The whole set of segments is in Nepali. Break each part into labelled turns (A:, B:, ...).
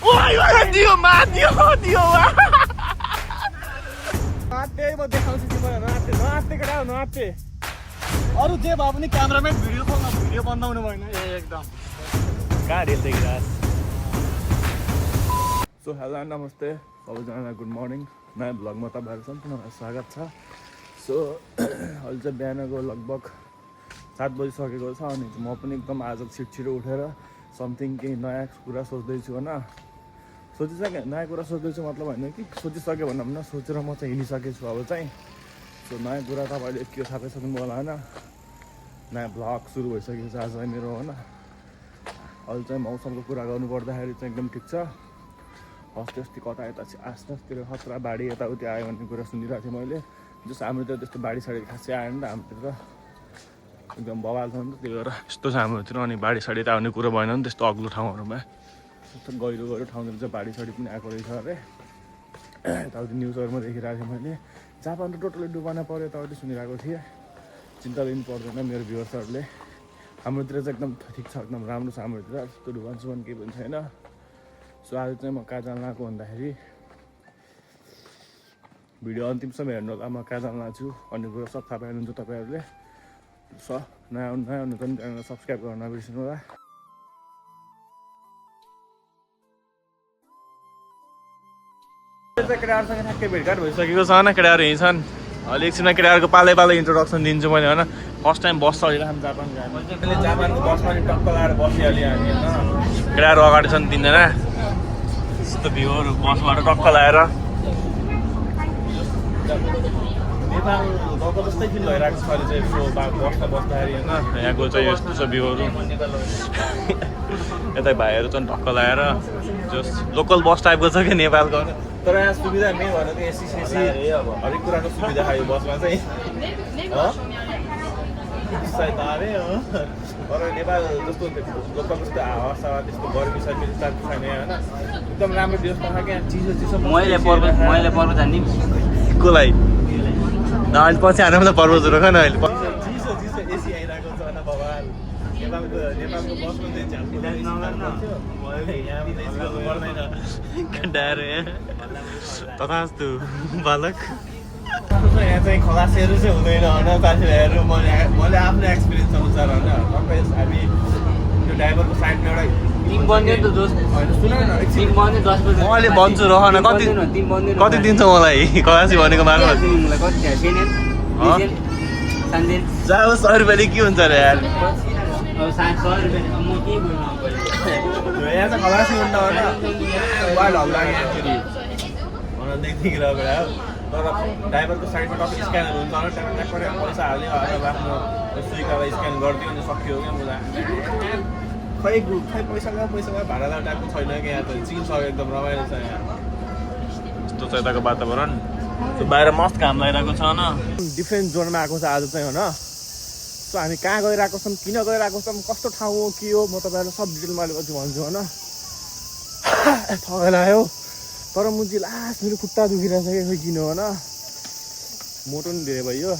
A: दियो
B: नाच्दै म देखाउँछु तिमीलाई नाच्दै केटा नाच्दै अरू जे भए पनि क्यामेराम्यान भिडियो बनाउनु भएन एकदम
A: कहाँ रेल देखिरहेको
C: सो हेलो नमस्ते सबैजनालाई गुड मर्निङ नयाँ भ्लगमा तपाईँहरू सम्पूर्णलाई स्वागत छ। सो अहिले चाहिँ बिहानको लगभग 7 बजिसकेको छ अनि म पनि एकदम आज छिटो उठेर समथिङ केही नयाँ कुरा सोच्दैछु होइन। नयाँ कुरा सोच्दैछु मतलब होइन कि सोचिसक्यो भनौँ न, सोचेर म चाहिँ हिँडिसकेको छु अब चाहिँ। सो नयाँ कुरा तपाईँले के थाहा पाइसक्नु होला होइन, नयाँ भ्लग सुरु भइसकेको छ आज मेरो होइन। अहिले चाहिँ मौसमको कुरा गर्नु पर्दाखेरि चाहिँ एकदम ठिक छ। अस्ति कता यता आसपासतिर खतरा बाढी यताउति आयो भन्ने कुरा सुनिरहेको थिएँ मैले। जस्तो हाम्रोतिर त्यस्तो बाढी साडी खासै आएन नि त, हाम्रोतिर एकदम बवाल छ नि त, त्यही भएर यस्तो छ हाम्रोतिर। अनि बाढी साडी त आउने कुरो भएन नि त्यस्तो अग्लो ठाउँहरूमा, त्यस्तो गहिरो ठाउँतिर चाहिँ बाढी साडी पनि आएको रहेछ अरे। यताउति न्युजहरूमा देखिरहेको थिएँ मैले। जापान त टोटली डुबाना पऱ्यो यताउति सुनिरहेको थिएँ। चिन्ता लिनु पर्दैन मेरो भ्युवर्सहरूले, हाम्रोतिर चाहिँ एकदम ठिक छ, एकदम राम्रो छ हाम्रोतिर, त्यस्तो डुबान सुबान केही पनि छैन। सो आज चाहिँ म कहाँ जान लागेको भन्दाखेरि भिडियो अन्तिमसम्म हेर्नु होला, म कहाँ जान लागेको छु भन्ने कुरो सब थाहा पाइनुहुन्छ तपाईँहरूले। नयाँ हुनुहुन्छ भने च्यानल सब्सक्राइब गर्न नबिर्सिनु होला। केटाहरूसँग ठ्याक्कै भेटघाट भइसकेको छ होइन, केटाहरू हिँड्छन्। अहिले एकछिनमा केटाहरूको पालै इन्ट्रोडक्सन दिन्छु मैले होइन। फर्स्ट टाइम बस चढिरहेको जापान गयो, मैले जापानको बसमा नि टक्क लगाएर बसिहालेँ हामी होइन। केटाहरू अगाडि छन् 3 जना, यस्तो भ्यूहरू बसबाट टक्क लगाएर। नेपाल गएको जस्तै फिल भइरहेको छ अहिले चाहिँ यसो बसमा बस्दाखेरि होइन। यहाँको चाहिँ यस्तो छ भ्यूहरू। यता भाइहरू चाहिँ टक्क लगाएर जस लोकल बस टाइपको छ क्या नेपालको। तर यहाँ सुविधा मेन भनेको एसी सेसी हरेक कुराको सुविधा खायो बसमा चाहिँ। सायद आए तर नेपाल जस्तो लोकल जस्तो हावा त्यस्तो गर्मी सर्मी त्यस्तो छैन होइन। एकदम राम्रो व्यवस्था छ क्या, चिसो
A: मैले पर्व जान्ने
C: कसलाई अहिले पछि हाल्नु त पर्वतहरू खान अहिले
B: चिसो एसी आइरहेको छ होइन बवाल। नेपालको बसमा चाहिँ
C: तथास्तु बालक।
B: यहाँ चाहिँ खलासीहरू चाहिँ हुँदैन होइन साथीभाइहरू। मैले आफ्नो एक्सपिरियन्स अनुसार होइन टक्कै हामी त्यो ड्राइभरको साइडमा एउटा
A: टिम बन्यो नि त दोस्त।
B: होइन सुन न
A: टिम बन्यो 10 बजे।
C: म अहिले भन्छु रह न, कति दिन्छ मलाई खलासी भनेको मार्फत
A: कति सेनेन सान्देन
C: जाऊ 100 रुपियाँले के हुन्छ अरे यार।
A: अब 100 रुपियाँ म के बोल्नु
B: यहाँ चाहिँ खलासी हुन्छ होइन। मोबाइल हल्ला यहाँखेरि देखिरहेको हो। तर ड्राइभरको साइडमा टक्कै स्क्यानर हुन्छ होइन, ट्याक्कै पैसा हाल्यो आफ्नो स्विकालाई स्क्यान गरिदियो अनि सकियो क्या मुला। खै पैसा गयो भाडा लाउने टाइपको छैन क्या यहाँ त, चिसो एकदम रमाइलो छ यहाँ।
C: यस्तो छ यताको वातावरण। त्यो बाहिर मस्त घाम लागिरहेको छ होइन। डिफ्रेन्ट जोनमा आएको छ आज चाहिँ होइन। सो हामी कहाँ गइरहेको छौँ, किन गइरहेको छौँ, कस्तो ठाउँ हो के हो, म तपाईँहरूलाई सब डिटेलमा अलिकति भन्छु होइन। थकाइ लाग्यो तर मुजी लास्ट मेरो खुट्टा दुखिरहेछ क्या, खोइ किन होइन। मोटो नि धेरै भयो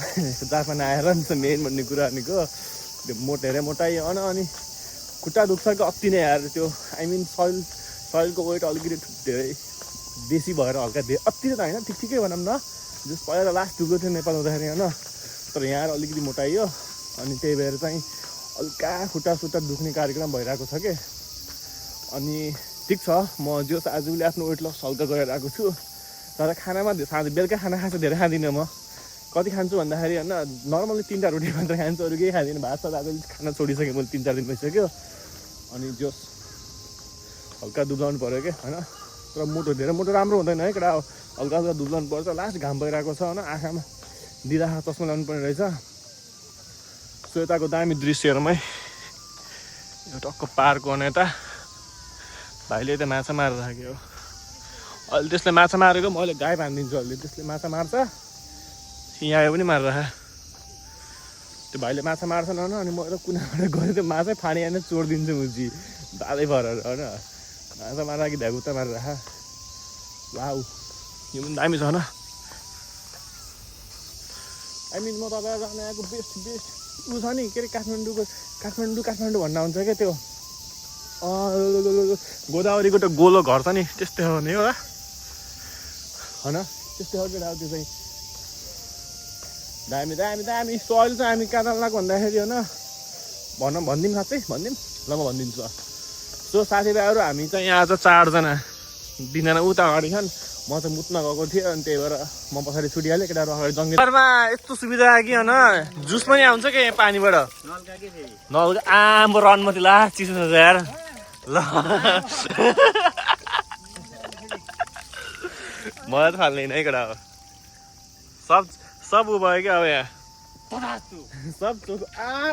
C: जापान आएर नि त मेन भन्ने कुरा भनेको त्यो धेरै मोटाइयो होइन। अनि खुट्टा दुख्छ कि अति नै यार, त्यो आई मिन सोइलको वेट अलिकति धेरै बेसी भएर हल्का धेरै अति त होइन, ठिकै भनौँ न। जस पहिला लास्ट दुख्दो थियो नेपाल हुँदाखेरि होइन, तर यहाँ अलिकति मोटाइयो अनि त्यही भएर चाहिँ हल्का खुट्टा दुख्ने कार्यक्रम भइरहेको छ कि। अनि ठिक छ, म जो आजले आफ्नो वेट लस हल्का गरिरहेको छु। तर खानामा बेलुका खाना खान्छ धेरै खाँदिनँ म। कति खान्छु भन्दाखेरि होइन नर्मली 3टा रोटी मात्र खान्छु, अरू केही खाँदिनँ। भात सात आजले खाना छोडिसकेँ मैले, 3-4 दिन भइसक्यो। अनि जो हल्का दुब्लाउनु पऱ्यो क्या होइन। तर धेरै मोटो राम्रो हुँदैन है केटा, हल्का दुब्लाउनु पर्छ। लास्ट घाम भइरहेको छ होइन, आँखामा दिँदा चस्मा लाउनु पर्ने रहेछ। सो यताको दामी दृश्यहरूमै यो टक्क पार्कको यता भाइले त माछा मारेर राख्यो। अहिले त्यसले माछा मारेको मैले गाई बाँधिदिन्छु। अहिले त्यसले माछा मार्छ, यहाँ आयो पनि मारेर राख। त्यो भाइले माछा मार्छ न अनि म कुनाबाट गएर त्यो माछै फाँडी आएर चोडिदिन्छु मुजी दादै भएर होइन। माछा मारेर कि भ्यागुत्ता मारेर राख। वाउ यो पनि दामी छ होइन। आई मिन म तपाईँहरू जान आएको बेस्ट ऊ छ नि के अरे काठमाडौँ भन्न हुन्छ क्या त्यो गोदावरीको त गोलो घर छ नि त्यस्तै हो नि होला होइन त्यस्तै हो केटा त्यो चाहिँ दामी दामी दामी सोइल चाहिँ हामी कहाँ लगाएको भन्दाखेरि होइन भनिदिउँ साँच्चै भनिदिउँ ल म भनिदिन्छु सो साथीभाइहरू हामी चाहिँ यहाँ आज 4 जना दिनजना उता अगाडि छन् म चाहिँ मुत्न गएको थिएँ अनि त्यही भएर म पछाडि छुटिहालेँ केटाहरू अगाडि जङ्गलमा यस्तो सुविधा कि होइन जुस पनि आउँछ कि यहाँ पानीबाट नलका आम्बो रनमती ला चिसो छ यार ल मलाई त फाल्दैन है केटा हो सब उ भयो क्या अब यहाँ सब चोक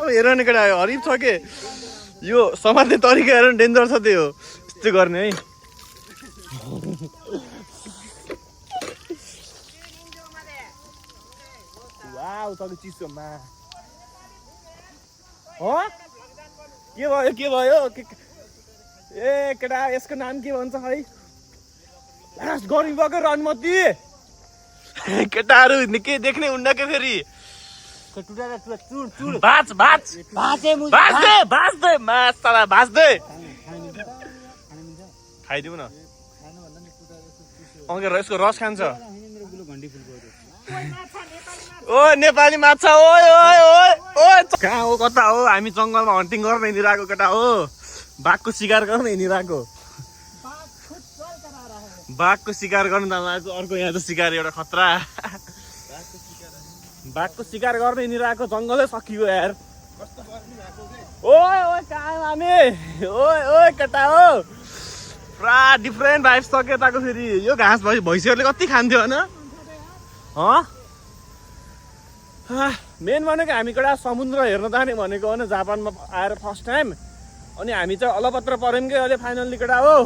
C: हेर नि केटा हरिफ छ के यो समात्ने तरिका हेर न डेन्जर छ त्यो यस्तो गर्ने है वाउ तपाईँ चिसोमा के भयो ए केटा यसको नाम के भन्छ है लास्ट गर्मी भएको रनमती केटाहरू निकै देख्ने हुन्न के फेरि खाइदिउ न यसको रस खान्छ ओ नेपाली माछा ओए ओए ओए ओए कहाँ हो कता हो हामी जङ्गलमा हन्टिङ गर्न हिँडिरहेको केटा हो बाघको शिकार गर्न हिँडिरहेको बाघको शिकार गर्नु त अर्को यहाँ त शिकार एउटा खतरा बाघको शिकार गर्न हिँडिरहेको जङ्गलै सकियो यार ओए ओए कहाँ हामी ओए ओए केटा हो पुरा डिफ्रेन्ट भाइब्स छ केटाको फेरि यो घाँस भैँसीहरूले कति खान्थ्यो होइन मेन भनेको हामी केटा समुद्र हेर्न जाने भनेको होइन जापानमा आएर फर्स्ट टाइम अनि हामी चाहिँ अलपत्र पऱ्यौँ कि अहिले फाइनल्ली केटा हो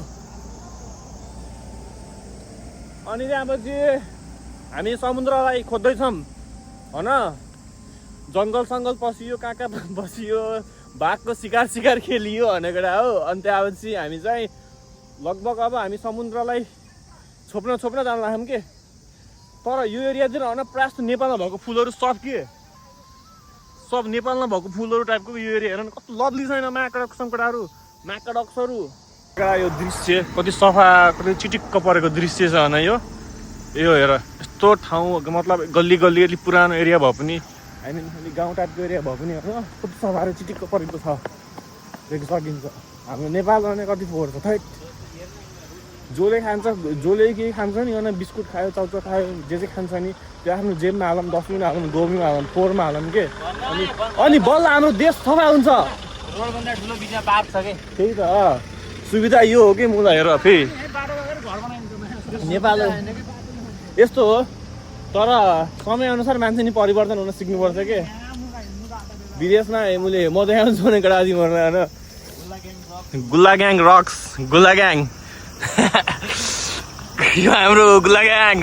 C: अनि त्यहाँपछि हामी समुद्रलाई खोज्दैछौँ होइन जङ्गल पसियो कहाँ बसियो बाघको शिकार खेलियो भने केटा हो अनि त्यहाँपछि हामी चाहिँ लगभग अब हामी समुद्रलाई छोप्न जान लाग्यौँ के तर यो एरियातिर होइन प्रायः जस्तो नेपालमा भएको फुलहरू सब नेपालमा भएको फुलहरू टाइपको यो एरिया हेर न कस्तो लभली छैन माकडक्सहरू यो दृश्य कति सफा कति चिटिक्क परेको दृश्य छ होइन यो हेर यस्तो ठाउँ मतलब गल्ली अलिक पुरानो एरिया भए पनि हामी अलिक गाउँ टाइपको एरिया भए पनि होइन कति सफा चिटिक्क परेको छ देख्न सकिन्छ हाम्रो नेपाल भने कति फोहोर छ थैट जसले खान्छ जसले केही खान्छ नि होइन बिस्कुट खायो चाउचाउ खायो जे खान्छ नि त्यो आफ्नो जेबमा हालौँ डस्टबिनमा हालौँ गोबीमा हालौँ फोहोरमा हालौँ के अनि बल्ल हाम्रो देश सफा हुन्छ त्यही त सुविधा यो हो कि मलाई हेर फेरि नेपाल यस्तो हो तर समयअनुसार मान्छे नि परिवर्तन हुन सिक्नुपर्छ के विदेशमा मैले म देखाउँछु भने केटा तिमीहरूलाई होइन गुल्लाग्याङ रक्स गुल्लाग्याङ यो हाम्रो गुल्लाग्याङ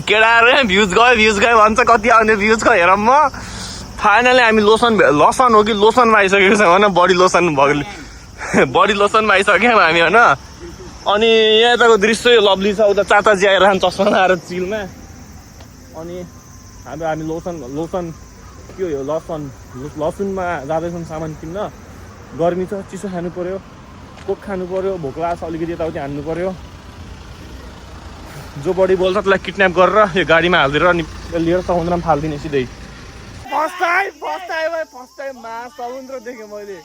C: केटाहरू भ्युज गयो भन्छ कति आउने भ्युजको हेरौँ म फाइनली हामी लसन हो कि लोसनमा आइसकेको छ होइन बडी लोसनमा आइसक्यौँ हामी होइन अनि यताको दृश्य लभली छ उता चाचाजी आइरहन्छ चस्मा आएर चिलमा अनि हामी लोसन के हो यो लसुनमा जाँदैछौँ सामान किन्न गर्मी छ चिसो खानु पर्यो कोक खानु पर्यो भोक लाग्छ अलिकति यताउति हान्नु पर्यो जो बडी बोल्छ त्यसलाई किडन्याप गरेर यो गाडीमा हालिदिएर अनि लिएर समुद्रमा फालिदिने सिधै फर्स्ट टाइम समुद्र देखेँ मैले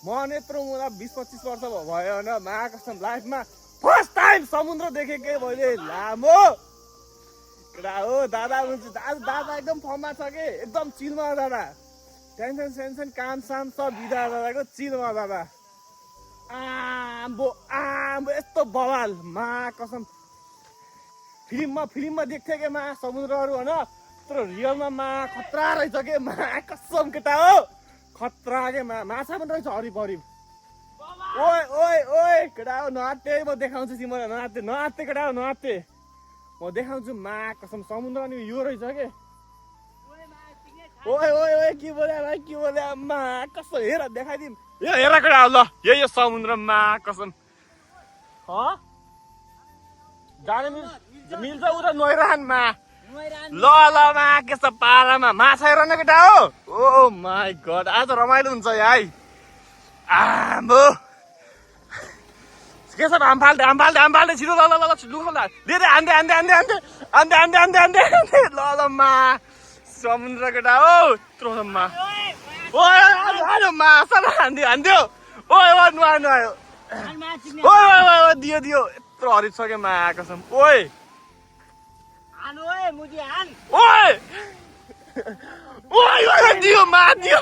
C: म यत्रो मलाई 20-25 वर्ष भयो होइन महाकसम लाइफमा फर्स्ट टाइम समुद्र देखेकै मैले लामो केटा हो दादा हुन्छ दादा एकदम फर्ममा छ कि एकदम चिलमा दादा टेन्सन काम साम सब बिदा दादाको चिलमा दादा आम्बो यस्तो बवाल मा कसम फिल्ममा देख्थेँ कि मा समुद्रहरू होइन यत्रो रियलमा मा खतरा रहेछ के मा कसम केटा हो खतरा के माछा पनि रहेछ हरिपरिप ओए केटा हो नआत्ते म देखाउँछु तिमीलाई नआत्ते केटा हो नआत्ते म देखाउँछु मा कसम समुद्र अनि यो रहेछ के ओए के बोले मा कसम हेर देखाइदिउँ यो हेर केटा ल यो समुद्रमा कसम जाने मिल्छ उता नोइरानमा ल ल मा के छ पारामा माछा हेर न केटा हो ओ माई गड आज रमाइलो हुन्छ है आम्बो के छ हाम फाल्दै छिटो ल ल ल लुखो ल दे आन्दे ल ल मा समुद्र केटा हो यत्रो मा ओए माछा हान्दियो ओए नुहायो ओए दियो यत्रो हरित सक्यो मा कसम ओए ओए दियो मा दियो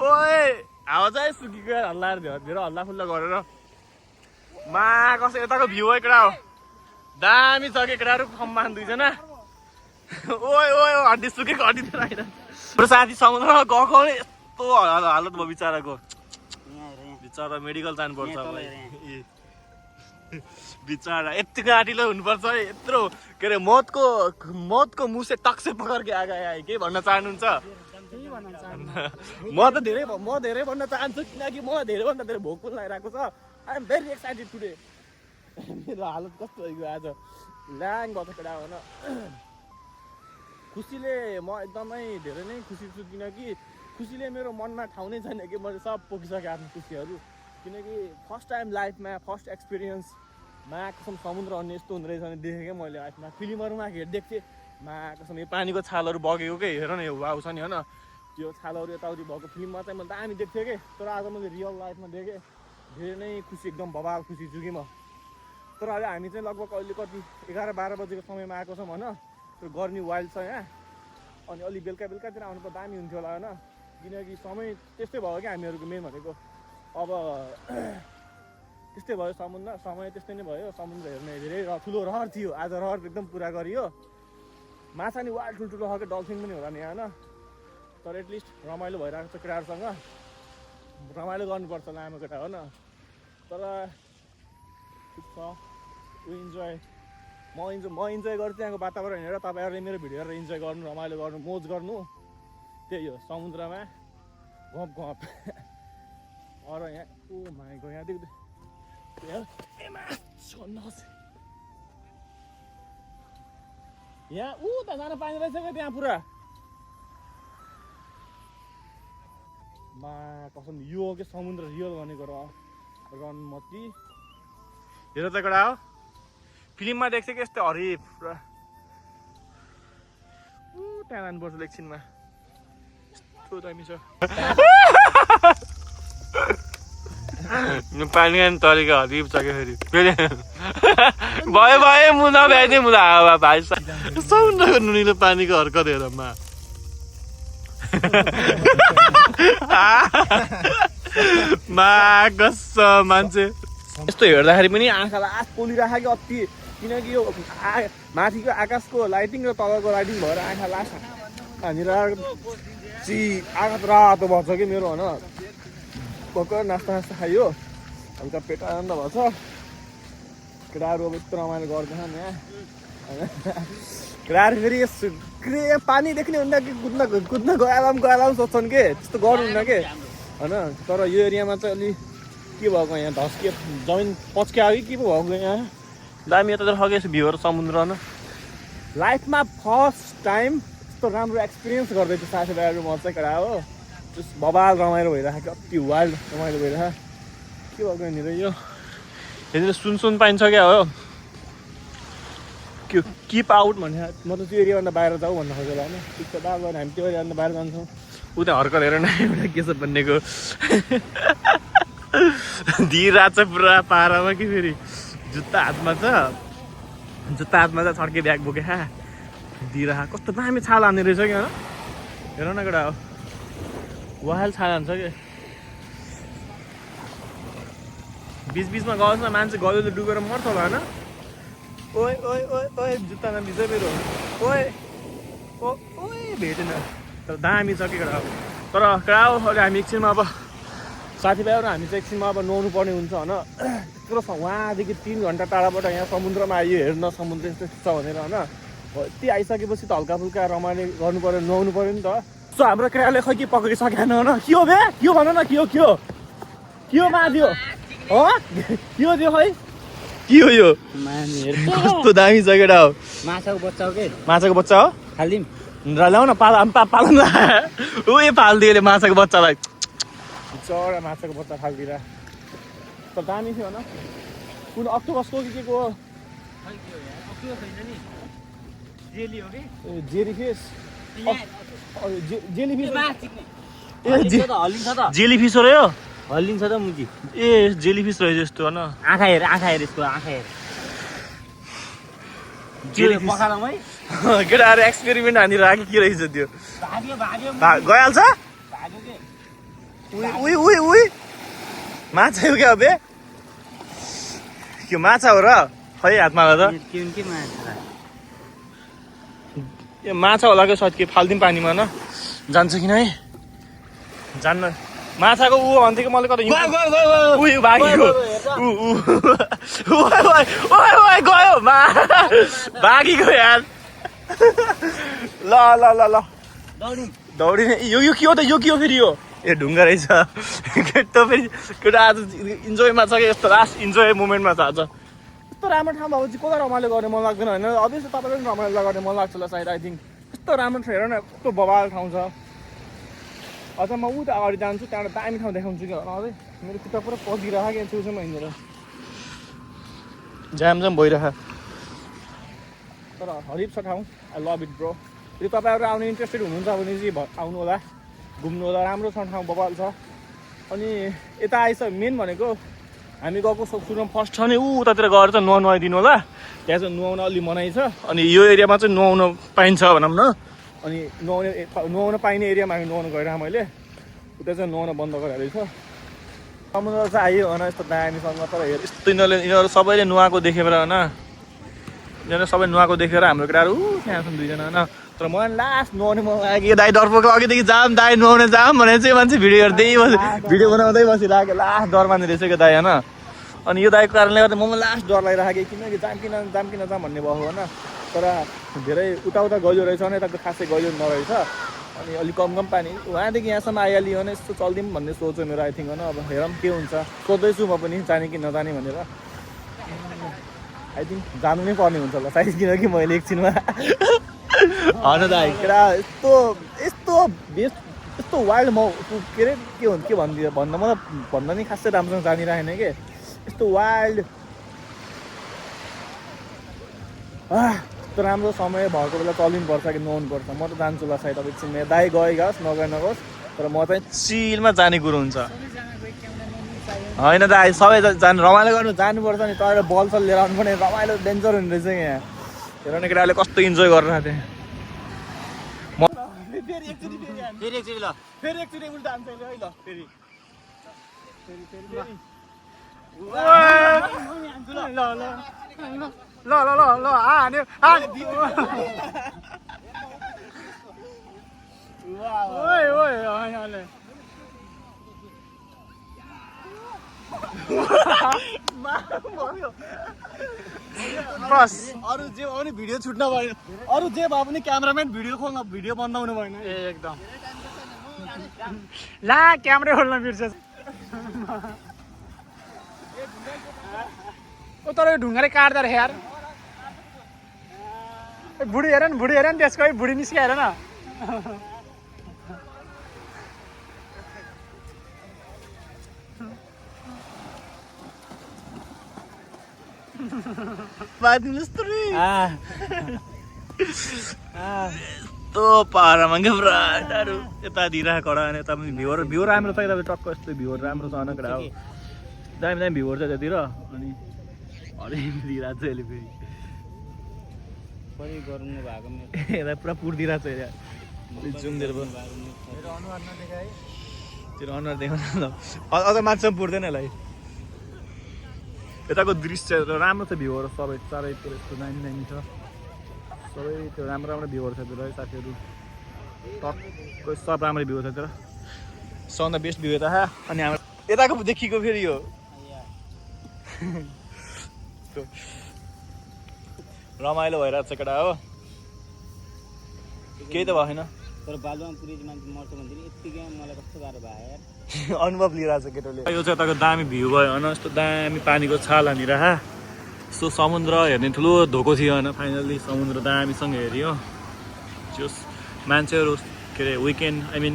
C: ओए आवाज आयो सुकीको हल्ला धेरै हल्ला फुल्ला गरेर मा कसो यताको भ्यू है केटा हो दामी छ के केटाहरू खम्बान दुईजना ओए हड्डी सुकेको हड्डी दिएर आइरहन्छ मेरो साथी समुद्रमा गएको यस्तो हालत भयो बिचराको बिचरा मेडिकल जानुपर्छ बिचरा यत्तिको आँटिलो हुनुपर्छ है यत्रो के अरे मौतको मुसे टक्से पकड्के आए के भन्न चाहनुहुन्छ म धेरै भन्न चाहन्छु किनकि म धेरैभन्दा धेरै भोक पनि लागिरहेको छ I am very excited today मेरो हालत कस्तो भइगयो आज ल्याङ भएको केटा हो न खुसीले म एकदमै धेरै नै खुसी छु किनकि खुसीले मेरो मनमा ठाउँ नै छैन कि मैले सब पोखिसकेँ आफ्नो खुसीहरू किनकि फर्स्ट टाइम लाइफमा फर्स्ट एक्सपिरियन्समा कसम समुद्र अन्य यस्तो हुँदो रहेछ भने देखेँ क्या मैले लाइफमा फिल्महरूमा देख्थेँ मा कसम यो पानीको छालहरू बगेको के हेर न यो वाउ छ नि होइन त्यो छालहरू यताउति भएको फिल्ममा चाहिँ मैले दामी देख्थेँ कि तर आज मैले रियल लाइफमा देखेँ धेरै नै खुसी एकदम बवाल खुसी छु कि म तर अहिले हामी चाहिँ लगभग अहिले कति 11-12 बजेको समयमा आएको छौँ होइन त्यो गर्मी वाइल्ड छ यहाँ अनि अलि बेलुकातिर आउनु त दामी हुन्थ्यो होला होइन किनकि समय त्यस्तै भयो क्या हामीहरूको मेन भनेको अब त्यस्तै भयो समय त्यस्तै नै भयो समुद्र हेर्ने धेरै ठुलो रहर थियो आज रहर एकदम पुरा गरियो माछा नि वाइल्ड ठुल्ठुलो खालको डल्फिन पनि होला नि यहाँ होइन तर एटलिस्ट रमाइलो भइरहेको छ केटाहरूसँग रमाइलो गर्नुपर्छ लामो केटा हो न तर म इन्जोय गर्छु यहाँको वातावरण हेरेर तपाईँहरूले मेरो भिडियो हेरेर इन्जोय गर्नु रमाइलो गर्नु मोज गर्नु त्यही हो समुद्रमा घप अरू यहाँ ओ माइको यहाँ देख्दै यहाँ त जान पानी रहेछ क्या त्यहाँ पुरा मा कसम यो हो कि समुद्र रियल भनेको रनमती हेर त कडा हो फिल्ममा देख्छ कि यस्तो हरिफ पुरा त्यहाँ जानुपर्छ एकछिनमा यस्तो दामी छ पानी खाने तरिका हरिफ छ क्या फेरि भयो म नभ्याइदिएँ मुला हावा भाइ समुद्रको नुनिलो पानीको हर्कत हेर मा कसम मान्छे यस्तो हेर्दाखेरि पनि आँखा लास पोलिरहेको कि अति किनकि यो माथिको आकाशको लाइटिङ र तलको लाइटिङ भएर आँखा लास हामीलाई आँखा त रातो भएछ कि मेरो होइन भर्खर नास्ता खायो हल्का पेट आनन्द भएछ केटाहरू अब यस्तो रमाइलो गर्दैछन् यहाँ केटाहरू फेरि पानी देख्ने हुन्न कि कुद्न गएला सोध्छन् के त्यस्तो गर्नुहुन्न के होइन तर यो एरियामा चाहिँ अलि के भएको यहाँ धस्के जमिन पच्के आयो कि पो भएको यहाँ दामी यतातिर खगेको भ्यूहरू समुद्र न लाइफमा फर्स्ट टाइम यस्तो राम्रो एक्सपिरियन्स गर्दैछु साथीभाइहरू म चाहिँ केटा हो बबाल रमाइलो भइरहेको अति वाइल्ड रमाइलो भइरहेको के भएको यहाँनिर यो यहाँनिर सुन पाइन्छ क्या हो के किप आउट भन्ने म त त्यो एरियाभन्दा बाहिर जाऊ भन्नु खोजेको होइन ठिक छ दाल गएर हामी त्यो एरियाभन्दा बाहिर जान्छौँ उता हर्कल हेर नै एउटा के छ भन्नेको दिइरहेको छ पुरा पारामा कि फेरि जुत्ता हातमा छ छड्के ब्याग बोके दिइरहेको कस्तो दामी छाल हान्ने रहेछ कि होइन हेर न केटा हो वाइल्ड छाल हान्छ कि बिचमा गयोस् न मान्छे गयो डुबेर मर्छ होला होइन ओए जुत्तामा भिज मेरो ओए भेटेन तर दामी छ कि केटा तर केटा हो अहिले हामी एकछिनमा अब साथीभाइहरू हामी चाहिँ एकछिनमा अब नुहाउनु पर्ने हुन्छ होइन यत्रो छ वहाँदेखि 3 घन्टा टाढाबाट यहाँ समुद्रमा आइयो हेर्न समुद्र यस्तो छ भनेर होइन यति आइसकेपछि त हल्का फुल्का रमाइलो गर्नु पऱ्यो नुहाउनु पऱ्यो नि त सो हाम्रो केटाले खै के पक्रिसकेन होइन के हो बे के हो भन न के हो के हो माथि हो के हो त्यो खै के हो यो कस्तो दामी छ केटा हो
A: माछाको बच्चा हो के
C: माछाको बच्चा हो
A: खालिदिउँ
C: र ल्याउ न पालन उयो फालिदियो अरे माछाको बच्चालाई चरा माछाको बच्चा फालिदिएर त दामी थियो होइन कुन अक्टोपसको के को
A: जेली हो कि
C: जेलीफिस जेलीफिस
A: हल्लिन्छ त
C: जेलीफिस हो र यो
A: हल्लिन्छ त मुजी
C: ए जेलीफिस रहेछ यस्तो होइन
A: आँखा हेर यसको आँखा हेर
C: जेलीफिस
A: पखालामै
C: केटाहरू एक्सपेरिमेन्ट हानेर आएको के रहेछ त्यो
A: भाग्यो
C: गइहाल्छ
A: भाग्यो के
C: उही माछा हो क्या बे के माछा हो र खै हातमा त
A: के माछा
C: यो माछा होला कि सायद के फालिदिउँ पानीमा न जान्छ कि नै जान्न माछाको ऊ भन्थ्यो कि मैले कता उयो भागेको गयो भागेको यार ल ल ल ल दौडिने यो के हो त यो के हो फेरि यो ए ढुङ्गा रहेछ केटा फेरि केटा आज इन्जोयमा छ कि यस्तो लास्ट इन्जोय मोमेन्टमा छ आज यस्तो राम्रो ठाउँ भएको चाहिँ कसलाई रमाइलो गर्ने मन लाग्दैन होइन अभियसली तपाईँले पनि रमाइलो गर्ने मन लाग्छ होला सायद आई थिङ्क यस्तो राम्रो ठाउँ हेर न यस्तो बबाल ठाउँ छ अझ म उता अगाडि जान्छु त्यहाँबाट दामी ठाउँ देखाउँछु कि अझै मेरो खुट्टा पुरा पसिरहेको कि छेउछेउमा हिँडेर जाम भइरहेको तर हरिफ छ ठाउँ आई लभ इट ब्रो यदि तपाईँहरू आउने इन्ट्रेस्टेड हुनुहुन्छ भने चाहिँ आउनु होला घुम्नु होला राम्रो छ ठाउँ बबाल छ अनि यता आइस मेन भनेको हामी गएको सुरुमा फर्स्ट छ नि उतातिर गएर चाहिँ नुहाइदिनु होला त्यहाँ चाहिँ नुहाउन अलि मनाइ छ अनि यो एरियामा चाहिँ नुहाउन पाइन्छ भनौँ न अनि नुहाउन पाइने एरियामा हामी नुहाउनु गइरहेको मैले उता चाहिँ नुहाउन बन्द गरेको रहेछ समुद्र चाहिँ आयो होइन यस्तो दामीसँग तर हेर यस्तो यिनीहरू सबैले नुहाएको देखेर होइन यिनीहरू सबै नुहाएको देखेर हाम्रो केटाहरू त्यहाँ छन् दुईजना होइन तर मलाई लास्ट नुहाउने मन लाग्यो दाइ डरपोको अघिदेखि जाम दाइ नुहाउने जाम भनेर चाहिँ मान्छे भिडियो हेर्दै भिडियो बनाउँदै बसिरहेको लास्ट डर मान्ने रहेछ क्या दाइ होइन अनि यो दाइको कारणले गर्दा मलाई लास्ट डर लागिरहेको किनकि जाम किन जाम भन्ने भयो होइन तर धेरै उता गयो रहेछ भने यताको खासै गयो नरहेछ अनि अलिक कम पानी उहाँदेखि यहाँसम्म आइहाल्यो भने यस्तो चल्दिउँ भन्ने सोच हो मेरो आई थिङ्क होइन अब हेरौँ के हुन्छ सोध्दैछु म पनि जाने कि नजाने भनेर आई थिङ्क जानु नै पर्ने हुन्छ होला सायद किनकि मैले एकछिनमा होइन दाइ केटा यस्तो वाइल्ड म के अरे के भनिदियो भन्दा नि खासै राम्रोसँग जानिरहेन कि यस्तो वाइल्ड यस्तो राम्रो समय भएको बेला चलिनुपर्छ कि नुहाउनुपर्छ म त जान्छु होला सायद अब एकछिन मेरो दाइ गइगयोस् नगओस् तर म चाहिँ चिलमा जाने कुरो हुन्छ होइन दाइ सबै जानु रमाइलो गर्नु जानुपर्छ नि तर बल सल लिएर आउनु पनि रमाइलो डेन्जर हुने रहेछ यहाँ हेर न केटाहरूले कस्तो इन्जोय गरिरहेको थिएँ फेरि एकचोटि उल्टा हान्छ है ल फेरि ल हान्यो बस अरू जे भयो भने भिडियो छुट्न भएन अरू जे भए पनि क्यामेराम्यान भिडियो खोल्न भिडियो बन्द हुनु भएन एकदम ला क्यामेरा खोल्न बिर्छ ओ तर यो ढुङ्गाले काट्दा रहे यार बुढी हेर नि त्यसको बुढी निस्किया हेर न यस्तो पारामा क्या पुरा टाढो यता दिइरहेको कडा अनि यता पनि भ्यूहरू राम्रो छ यता टक्क यस्तो भ्यूहरू राम्रो छ कडा हो दामी भ्यूहरू छ त्यतिर अनि हरेक दिइरहेको छ अहिले फेरि
A: गर्नु भएको
C: यता पुरा पुरिदिरहेको छ यहाँ जुम दिएर तेरो अनुहार देखाउन ल अझ मान्छे पुर्दैन यसलाई यताको दृश्य राम्रो छ भ्यूहरू सबै चारैतिर यस्तो दामी छ सबै त्यो राम्रो भ्यूहरू छ त्यो साथीहरू टक्क सब राम्रो भ्यू छ त्यो सबभन्दा बेस्ट भ्यू यता अनि हाम्रो यताको देखिको फेरि यो रमाइलो भइरहेको छ केटा हो केही त भएन
A: तर बालुवामा पुगेपछि मान्छे मर्छ भन्दाखेरि यत्तिकै मलाई कस्तो गाह्रो भयो यार।
C: अनुभव लिइरहेको छ केटोले। यो चाहिँ यताको दामी भ्यू भयो होइन, यस्तो दामी पानीको छाल हानिरह, यस्तो समुद्र हेर्ने ठुलो धोको थियो होइन। फाइनल्ली समुद्र दामीसँग हेऱ्यो। जस मान्छेहरू के अरे विकेन्ड आई मिन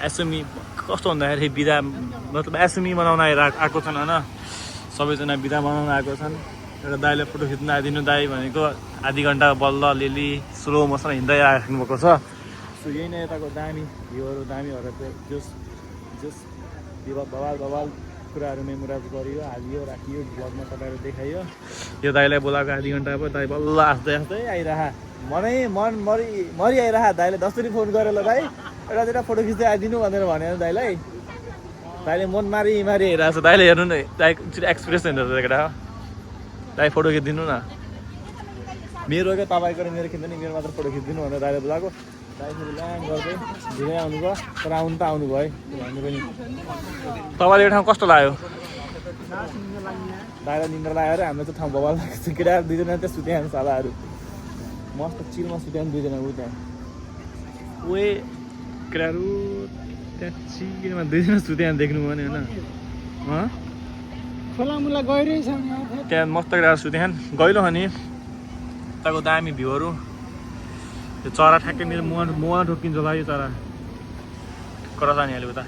C: एसएमई कस्तो भन्दाखेरि बिदा मतलब एसएमई मनाउन आएको छन् होइन। सबैजना बिदा मनाउन आएको छन्। एउटा दाइले फोटो खिच्न आइदिनु, दाइ भनेको आधी घन्टा बल्ल अलिअलि स्लो मोसन हिँड्दै आइराख्नुभएको छ। सो यही नै यताको दामी भ्यूहरू, दामीहरू जस जस बवाल कुराहरू मेमोराइज गरियो, हालियो, राखियो, ब्लगमा तपाईँहरू देखाइयो। यो दाइलाई बोलाएको आधी घन्टा भयो, दाइ बल्ल हाँस्दै आइरह, मन मरि आइरह। दाइले जसरी फोन गरेर ल दाइ एउटा फोटो खिच्दै आइदिनु भनेर भने दाइलाई, दाइले मन मारि आइरहेको छ। दाइले हेर्नु न, दाइको एक्सप्रेसन हेर्नु केटा हो। दाइ फोटो खिचिदिनु न, मेरो क्या तपाईँको र मेरो खिच्दैन, मेरो मात्र फोटो खिचिदिनु भनेर दाइले बोलाएको। दाइ फेरि ल्याङ गर्दै ढिलै आउनुभयो, तर आउनु त आउनुभयो है भन्नु पनि। तपाईँले यो ठाउँ कस्तो लाग्यो? दाइलाई निन्द्रा लाग्यो अरे, हाम्रो चाहिँ ठाउँ बवाल लागेको छ। केटाहरू दुईजना त्यहाँ सुत्याउनु सालाहरू मस्त चिलमा सुत्याउनु दुईजना ऊ त्यहाँ उयो केटाहरू त्यहाँ चिलमा दुईजना सुत्याउनु देख्नु भयो नि होइन।
A: खोलामुला गइरहेछ
C: त्यहाँ मस्त केटाहरू सुत्याउनु गहिलो हो नि। यताको दामी भ्यूहरू, त्यो चरा ठ्याक्कै मेरो मुहान ठोकिन्छ होला यो चरा कराछ नि अहिले उता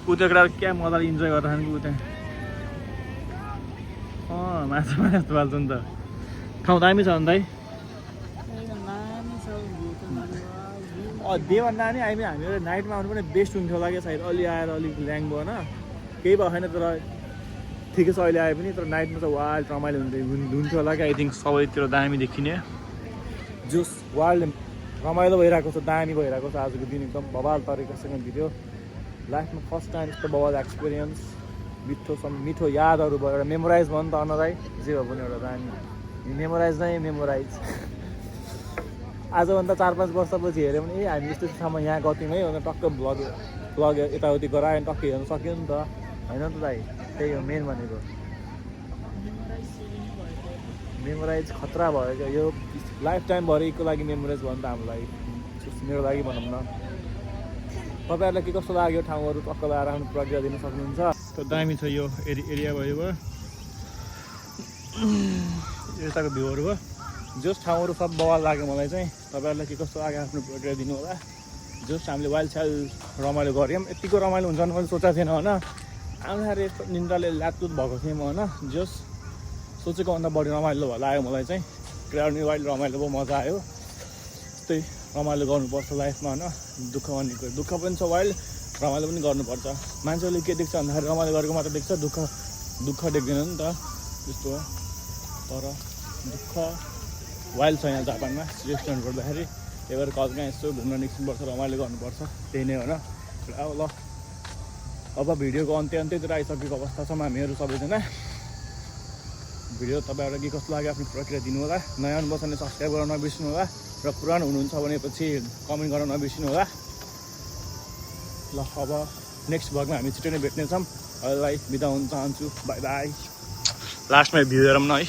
C: ऊ त्यो केटाहरू क्या मजाले इन्जोय गरेर ऊ त्यहाँ माछा जस्तो पाल्छ नि त। ठाउँ दामी छ नि दाइ। देवन नानी आइमी हामीहरू नाइटमा आउनु पनि बेस्ट हुन्थ्यो होला क्या सायद। अलि आएर अलिक ल्याङ भयो होइन, केही भएको छैन तर ठिकै छ अहिले आए पनि। तर नाइटमा त वाइल्ड रमाइलो हुन्थ्यो होला क्या। आई थिङ्क सबैतिर दामी देखिने जोस वाइल्ड रमाइलो भइरहेको छ, दामी भइरहेको छ। आजको दिन एकदम बवाल तरिकासँग भिडियो। लाइफमा फर्स्ट टाइम यस्तो बवाल एक्सपिरियन्स, मिठो यादहरू भयो। एउटा मेमोराइज भयो नि त अनराई, जे भए पनि एउटा दामी मेमोराइज नै मेमोराइज। आजभन्दा 4-5 वर्षपछि हेऱ्यो भने हामी यस्तो ठाउँमा यहाँ गथ्यौँ है भनेर टक्क भ्लग यताउति गरायो भने टक्कै हेर्नु सक्यो नि त होइन त दाइ। त्यही हो मेन भनेको, मेमोराइज खतरा भयो क्या। यो लाइफ टाइम भरिको लागि मेमोराइज भयो नि त हाम्रो लागि, मेरो लागि भनौँ न। तपाईँहरूलाई के कस्तो लाग्यो ठाउँहरू टक्क लगाएर आफ्नो प्रतिक्रिया दिन सक्नुहुन्छ। त दामी छ यो एरिया भयो। यताको भ्यूहरू भयो, जस ठाउँहरू सब बवाल लाग्यो मलाई चाहिँ। तपाईँहरूलाई के कस्तो लाग्यो आफ्नो प्रतिक्रिया दिनु होला। जस हामीले वाइल्ड साइल रमाइलो गऱ्यौँ, यतिको रमाइलो हुन्छ भने मैले सोचेको थिएन होइन। आउँदाखेरि यस्तो निन्द्राले ल्यातुत भएको थिएँ म होइन। जस सोचेको भन्दा बढी रमाइलो लाग्यो मलाई चाहिँ। क्राउड वाइल्ड रमाइलो भयो, मजा आयो। यस्तै रमाइलो गर्नुपर्छ लाइफमा होइन। दुःख भनेको दुःख पनि छ, वाइल्ड रमाइलो पनि गर्नुपर्छ। मान्छेहरूले के देख्छ भन्दाखेरि रमाइलो गरेको मात्र देख्छ, दुःख देख्दैन नि त, त्यस्तो हो। तर दुःख वाइल्ड छ यहाँ जापानमा रेस्टुरेन्ट गर्दाखेरि। त्यही भएर कहिले काहीँ यसो घुम्न निस्किनुपर्छ, रमाइलो गर्नुपर्छ, त्यही नै हो न। अब ल अब भिडियोको अन्त्यतिर आइसकेको अवस्था छौँ हामीहरू सबैजना। भिडियो तपाईँहरूलाई के कस्तो लाग्यो आफ्नो प्रतिक्रिया दिनु होला। नयाँ हुनुपर्छ भने सब्सक्राइब गर्न नबिर्सिनु होला, र पुरानो हुनुहुन्छ भने पछि कमेन्ट गर्न नबिर्सिनु होला। ल अब नेक्स्ट भ्लगमा हामी छिटो नै भेट्नेछौँ। अहिलेलाई बिदा हुन चाहन्छु, बाई बाई। लास्टमा भ्यू हेरौँ न है।